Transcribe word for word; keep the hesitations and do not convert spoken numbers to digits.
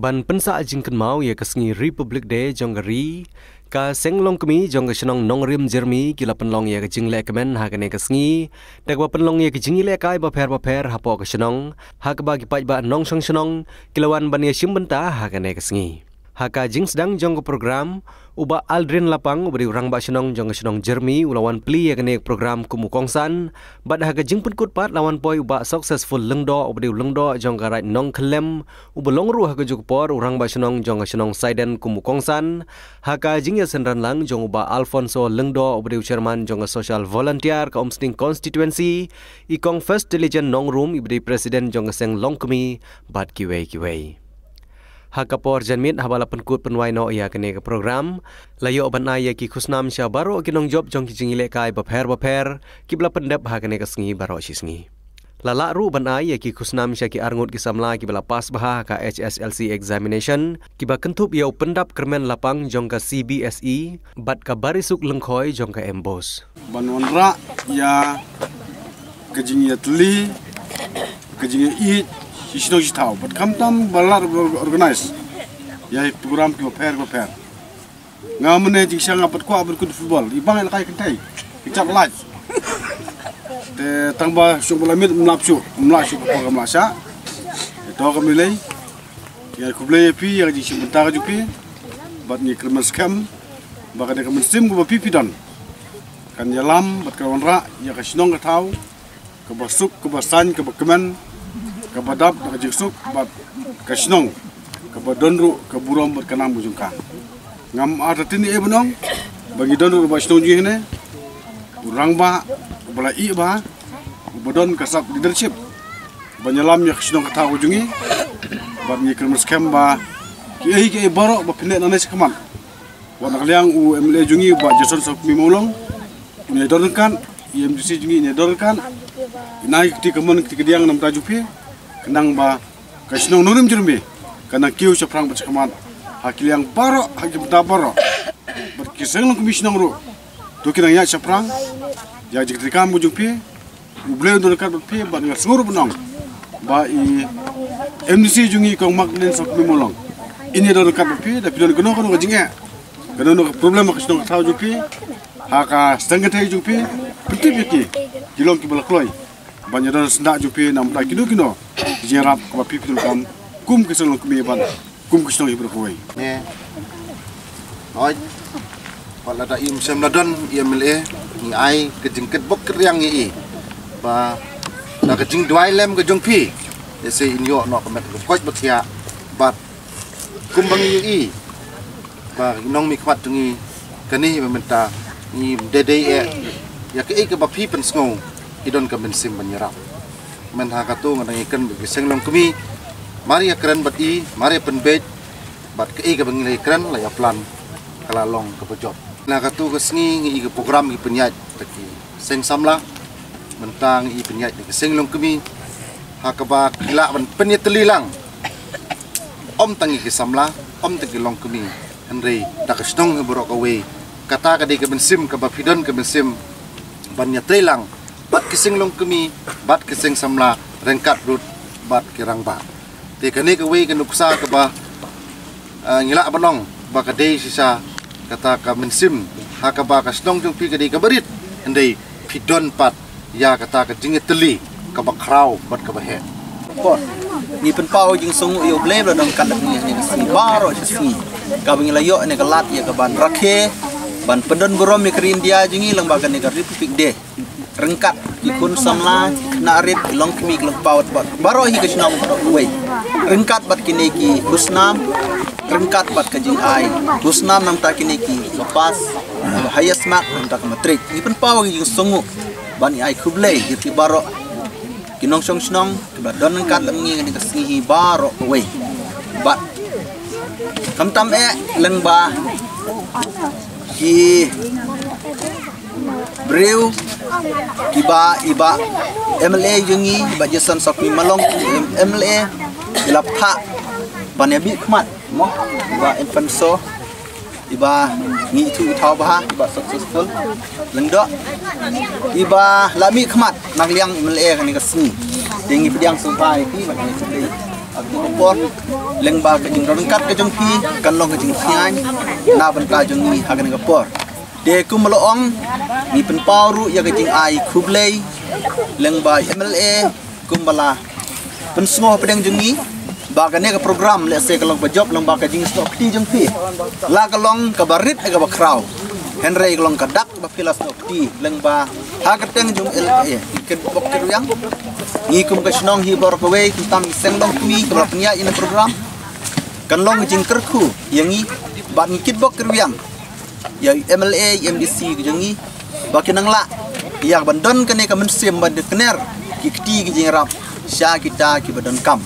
Ban pynsah jingkynmaw ïa ka sngi Republic Day jong ka ri, ka Seng Longkmie jong ka shnong Nongrim Jyrmi ki la pynlong ïa ka jinglehkmen ha kane ka sngi da kaba pynlong ïa ka jingïalehkai bapher bapher hapoh ka shnong, ha kaba ki paidbah nongshong shnong ki la wan ban ïashim bynta ha kane ka sngi. Ha ka jingsdang jong ka program, u Bah Aldrin Lapang, uba dei u rangbah shnong jong ka shnong Jyrmi, u la wan plie ïa kane ka program kum u kongsan, bad ha ka jingpynkut pat la wan poi u Bah Successful Lyngdoh, uba dei u lyngdoh jong ka Raid Nongkhyllem, uba long ruh ha kajuh ka por u rangbah shnong jong ka shnong Saiden kum u kongsan. Ha ka jingïasynran lang jong u Bah Alfonso Lyngdoh, uba dei u chairman jong ka Social Volunteer ka Umsning Constituency, i Kong First Diligent Nongrum, iba dei president jong ka Seng Longkmie, bad kiwei kiwei. Ha ka por janmiet haba la pynkut pynwai noh ïa kane ka program, la ïoh ban ai ïa ki khusnam sha baroh ki nongjop jong ki jingïalehkai bapher bapher kiba la pyndep ha kane ka sngi baroh shi sngi. La lah ruh ban ai ïa ki khusnam sha ki arngut ki samla kiba la pass bha ha ka H S L C examination, kiba kynthup ïa u Pyndap Kyrmen Lapang jong ka C B S E bad ka Barisuk Lyngkhoi jong ka MBOSE. Ban wanrah ïa ka jingïatylli, ka jingïaieit shi shnong shi thaw, bad khamtam ba la organize ïa ki program kiba pher ba pher. Nga mynne jingshisha nga pat kwah ban kut football, i bang ïa la kai kynthei, i chap lait. Te tang ba shuh ba la miet, ym lah shuh, ym lah shuh ka por, ym lah shuh. Te to kam lei lei. Ïa khublei ïa phi ïa ka jingshim bynta ka jong phi. Bad ngi kyrmen skhem ba ka dei ka mynsiem kaba phi phi don, kan ïalam bad kan wanrah ïa ka shnong ka thaw kaba suk, kaba saiñ, kaba kmen, kaba dap da ka jingsuk bad ka shnong kaba don ruh ka burom bad ka nam ka jong ka. Ngam artatien ei ei ban ong ba ngi don ruh ba shnong jong ngi hynne u rangbah uba la ïeh bha, uba don ka sap leadership ban ïalam ïa ka shnong ka thaw ka jong ngi. Bad ngi kyrmen skhem ba kiei kiei baroh ba phin leh nangne shakhmat, wat na ka liang u M L A jong ngi u Bah Jason Sawkmie Mawlong, un ïa don ryngkat, i M D C jong ngi in ïa don ryngkat. In ai kti kamon kti kadiang na bynta jong phi, khnang ba ka shnong Nongrim Jyrmi kan nang kiew shaphrang bad shakhmat ha ki liang baroh, ha ki bynta baroh. Bad ki Seng Longkmie shnong ruh to kin nang ïaid shaphrang ïa ka jingtrei kam ka jong phi. U Blei un don ryngkat bad phi, bad nga sngew ruh ban ong ba i M D C jong ngi Kong Magdalene Sawkmie Mawlong in ïa don ryngkat bad phi, da phi don kano kano ka jingeh, kano kano ka problem ha ka shnong ka thaw jong phi, ha ka seng kynthei jong phi, pyntip ïa ki, ki long kiba la kloi ban ïa don syndah jong phi na bynta kino kino ki jingïarap kaba phi phi donkam kum ki Seng Longkmie bad kum ki shnong hi baroh kawei. Ne. Oi. Pat lada i ym shym la don i M L A, ngi ai ka jingkyrpad kyrpad ïa i ba da ka jingduwai lem ka jong phi, ïa se in ïoh noh ka met ka koit ba khiah. Bad kumba ngi ïohi ba i nongmihkhmat jong ngi kane ba mynta, ngi dei dei eh ïa kaei kaba phi pynsngew, i don ka mynsiem ban ïarap. Mynta ha kato nga dang ïakren bad ki Seng Longkmie, mar ïakren bad i, mar ïa pynbeit, bad kaei kaba ngi la ïakren la ïaplan ka la long kaba jop. Na kato ka sngi ngi i ka program ngi pynïaid da ki Seng Samla, mynta ngi i pynïaid da ki Seng Longkmie, ha kaba ki lah ban pynïatylli lang, ym tang ïa ki Samla, ym tang ki Longkmie, hynrei da ka shnong hi baroh kawei. Kata ka dei ka mynsiem kaba phi don ka mynsiem ban ïatrei lang bad ki Seng Longkmie, bad ki Seng Samla, ryngkat ruh bad ki rangbah. Te kane kawei ka nuksa kaba, ah, ngi lah ban ong ba ka dei shisha kata ka mynsiem, ha kaba ka shnong jong phi ka dei kaba rit, hynrei phi don pat ïa kata ka jingïatylli kaba khraw bad kaba heh. Por ngi pynpaw jingsngewnguh ïa U Blei ba don ryngkat bad ngi ha kane ka sngi baroh shi sngi, kaba ngi la ïoh ïa kane ka lad ïa ka ban rakhe, ban pyndon burom ïa ka ri India jong ngi lyngba kane ka Republic Day. Ryngkat ki khun samla, ki khynnah rit, ki Longkmie, ki Lyngkpa, bad baroh hi ka shnong baroh kawei. Ryngkat bad kine ki khusnam, ryngkat bad ka jingai khusnam na bynta kine kiba pass ha ka highest mark na bynta ka matric. Ngi pynpaw ïa ka jingsngewnguh bad ngi ai khublei ïa ki baroh ki nongshong shnong kiba don ryngkat lem ngi ha kane ka sngi hi baroh kawei. Bad khamtam eh lyngba ki briew kiba i Bah M L A jong ngi, Bah Jason Sawkmie Mawlong, M L A, i la phah ban ïa mihkhmat mo, i Bah Alfonso, i Bah ngi ithuh i thaw bha, i Bah Successful Lyngdoh, iba la mihkhmat na ka liang M L A ha kane ka sngi. Te ngi pdiang sngewbha ïa ki bad ngi khublei. Ha kane ka por, lyngba ka jingryngkat ka jong phi, kan long ka jingthiang na bynta jong ngi ha kane ka por. Te kumba la ong, ngi pynpaw ruh ïa ka jingai khublei lyngba MLA, kumba la pynsngew hapdeng jong ngi ba kane ka program lehse ka long ba jop lyngba ka jingsnoh kti jong phi. La ka long kaba rit, kaba khraw, hynrei ka long ka dak ba phi la snoh kti lyngba ha ka kyrteng jong MLA. Ngi kitbok kitrwiang, ngi kum ka shnong hi baroh kawei, khamtam ki seng longkmie kiba la pynïaid ïa kane ka program. Kan long ka jingkyrkhu ïa ngi bad ngi kitbok kitrwiang ïa u MLA, MDC ka jong ngi ba kin nang lah ïa ban don kane ka mynsiem ban kner ki kti ki jingïarap sha kita kiba donkam.